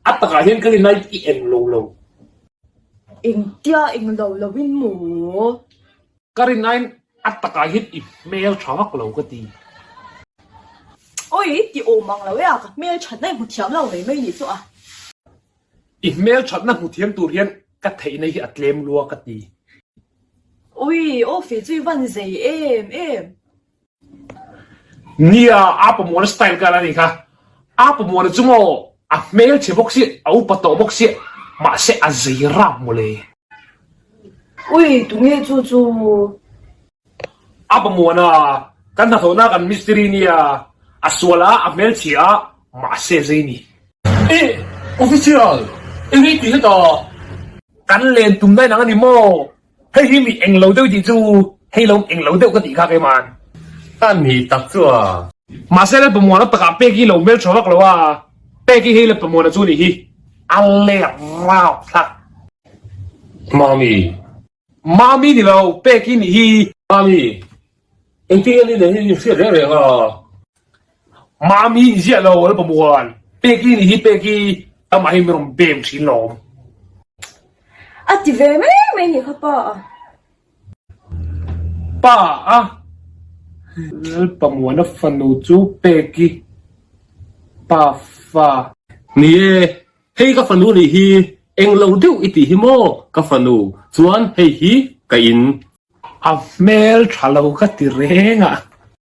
A takah hian ka rinai i eng lo lo. Engtia eng lo lo in maw? Ka rinaiin a takah hian i hmel tha vak lo ka ti. Oi, ti awm ang lo e a, ka hmel thatna i hmu thiam lo mai mai nih chu a. I hmel thatna hmu thiam tur hian ka theihna hi a tlem lua ka ti. Oi, awfi chu i van zei em em. Nia, a pawmawna style ka la ni kha. A pawmawna chu maw a hmel chhe bawk sia, a upa tawh bawk sia, mahse a zei rap mawle. Ui, tunge chu chu? A pawmawna, kan hnathawhna kan mistiri nia, a sual a, a hmel chhia a, mahse a zei ni. Eh, official, eng i tih hetah? Kan len tum daih nang a ni maw? Hei hi mi englo deuh tih chu hei lo englo deuh ka tih kha keima'n. A ni tak chu a. Mahse Lalpamuana takah pek hi lo hmel tha vak lo a, pek hi hei Lalpamuana chu nih hi a let rau thlak. Mami. Mami ni lo, pek hi nih hi. Mami. Engtin nge ni nen hian in hriat reng reng a? Mami in ziah lo Lalpamuan, pek hi nih hi pek hi amah hi min rawn bem thin lawm. A ti ve mai mai nih kha pa a. Pa a, Lalpamuana fanu chu Peki pa fa. Ni e, hei ka fanu nih hi englo deuh i tih hi maw ka fanu, chuan hei hi ka in. A hmel tha lo ka ti reng a.